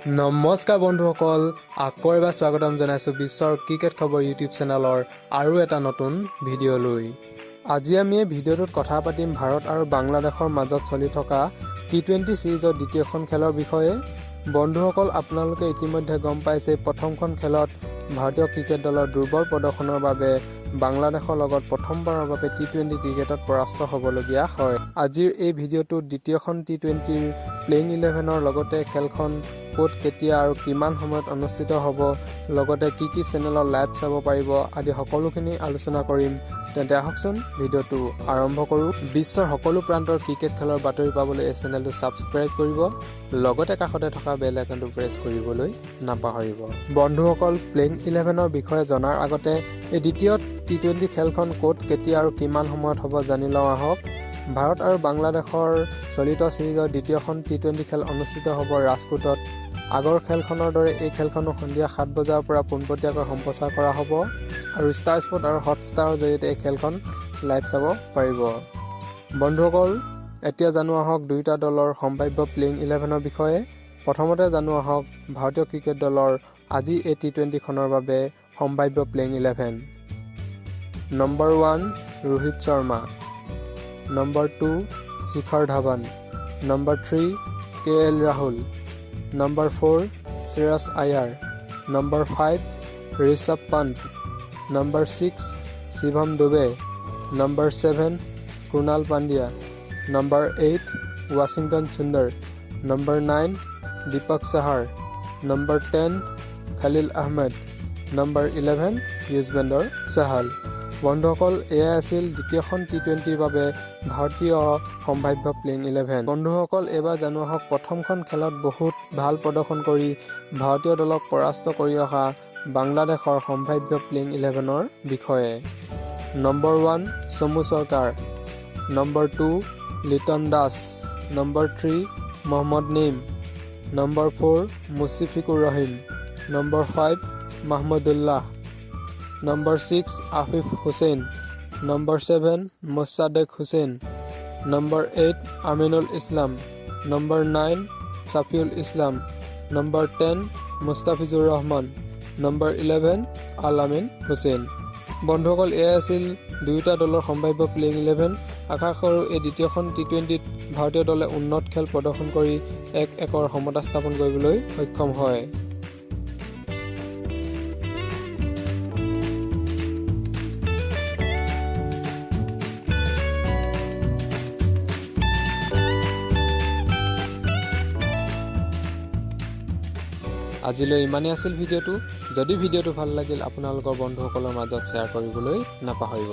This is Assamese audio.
নমস্কাৰ বন্ধুসকল, আকৌ এবাৰ স্বাগতম জনাইছোঁ বিশ্বৰ ক্ৰিকেট খবৰ ইউটিউব চেনেলৰ আৰু এটা নতুন ভিডিঅ'লৈ। আজি আমি এই ভিডিঅ'টোত কথা পাতিম ভাৰত আৰু বাংলাদেশৰ মাজত চলি থকা টি-20 ছিৰিজৰ দ্বিতীয়খন খেলৰ বিষয়ে। বন্ধুসকল, আপোনালোকে ইতিমধ্যে গম পাইছে, প্ৰথমখন খেলত ভাৰতীয় ক্ৰিকেট দলৰ দুৰ্বল প্ৰদৰ্শনৰ বাবে বাংলাদেশৰ লগত প্ৰথমবাৰৰ বাবে টি-20 ক্ৰিকেটত পৰাস্ত হ'বলগীয়া হয়। আজিৰ এই ভিডিঅ'টোত দ্বিতীয়খন টি-20ৰ প্লেইং ইলেভেনৰ লগতে খেলখন ক'ত, কেতিয়া আৰু কিমান সময়ত অনুষ্ঠিত হ'ব, লগতে কি কি চেনেলত লাইভ চাব পাৰিব আদি সকলোখিনি আলোচনা কৰিম। তেন্তে আহকচোন, ভিডিঅ'টো আৰম্ভ কৰোঁ। বিশ্বৰ সকলো প্ৰান্তৰ ক্ৰিকেট খেলৰ বাতৰি পাবলৈ এই চেনেলটো ছাবস্ক্ৰাইব কৰিব, লগতে কাষতে থকা বেল আইকনটো প্ৰেছ কৰিবলৈ নাপাহৰিব। বন্ধুসকল, প্লেইং ইলেভেনৰ বিষয়ে জনাৰ আগতে এই দ্বিতীয় টি-20 খেলখন ক'ত, কেতিয়া আৰু কিমান সময়ত হ'ব জানি লওঁ আহক। ভাৰত আৰু বাংলাদেশৰ চলিত ছিৰিজৰ দ্বিতীয়খন টি-20 খেল অনুষ্ঠিত হ'ব ৰাজকোটত। আগৰ খেলখনৰ দৰে এই খেলখনো সন্ধিয়া 7 বজাৰ পৰা পোনপটীয়াকৈ সম্প্ৰচাৰ কৰা হ'ব আৰু ষ্টাৰ স্পৰ্ট আৰু হটষ্টাৰৰ জৰিয়তে এই খেলখন লাইভ চাব পাৰিব। বন্ধুসকল, এতিয়া জানো আহক দুয়োটা দলৰ সম্ভাৱ্য প্লেইং ইলেভেনৰ বিষয়ে। প্ৰথমতে জানো আহক ভাৰতীয় ক্ৰিকেট দলৰ আজি এই টি-20খনৰ বাবে সম্ভাৱ্য playing eleven. Number 1, Rohit Sharma. Number 2, Shikhar Dhawan. Number 3, K L Rahul. Number 4, Shreyas Iyer. Number 5, Rishabh Pant. Number 6, Shivam Dubey. Number 7, Krunal Pandya. Number 8, Washington Sundar. Number 9, Deepak Chahar. Number 10, Khalil Ahmed. Number 11, Yuzvendra Chahal. বন্ধুসকল, এয়াই আছিল দ্বিতীয়খন টি-20ৰ বাবে ভাৰতীয় সম্ভাৱ্য প্লেইং ইলেভেন। বন্ধুসকল, এইবাৰ জানো আহক প্ৰথমখন খেলত বহুত ভাল প্ৰদৰ্শন কৰি ভাৰতীয় দলক পৰাস্ত কৰি অহা বাংলাদেশৰ সম্ভাৱ্য প্লেইং ইলেভেনৰ বিষয়ে। Number 1, Soumya Sarkar. Number 2, Liton Das. Number 3, Mohammad Naim. Number 4, Mushfiqur Rahim. Number 5, Mahmudullah. Number 6, Afif Hussain. Number 7, Mosaddek Hussain. Number 8, Aminul Islam. Number 9, Shafiul Islam. Number 10, Mustafizur Rahman. Number 11, Al Amin Hussain. বন্ধুসকল, এয়াই আছিল দুয়োটা দলৰ সম্ভাৱ্য প্লেইং ইলেভেন। আশা কৰোঁ এই দ্বিতীয়খন টি-20ত ভাৰতীয় দলে উন্নত খেল প্ৰদৰ্শন কৰি 1-1ৰ সমতা স্থাপন কৰিবলৈ সক্ষম হয়। আজিলৈ ইমানেই আছিল ভিডিঅ'টো। যদি ভিডিঅ'টো ভাল লাগিল, আপোনালোকৰ বন্ধুসকলৰ মাজত শ্বেয়াৰ কৰিবলৈ নাপাহৰিব।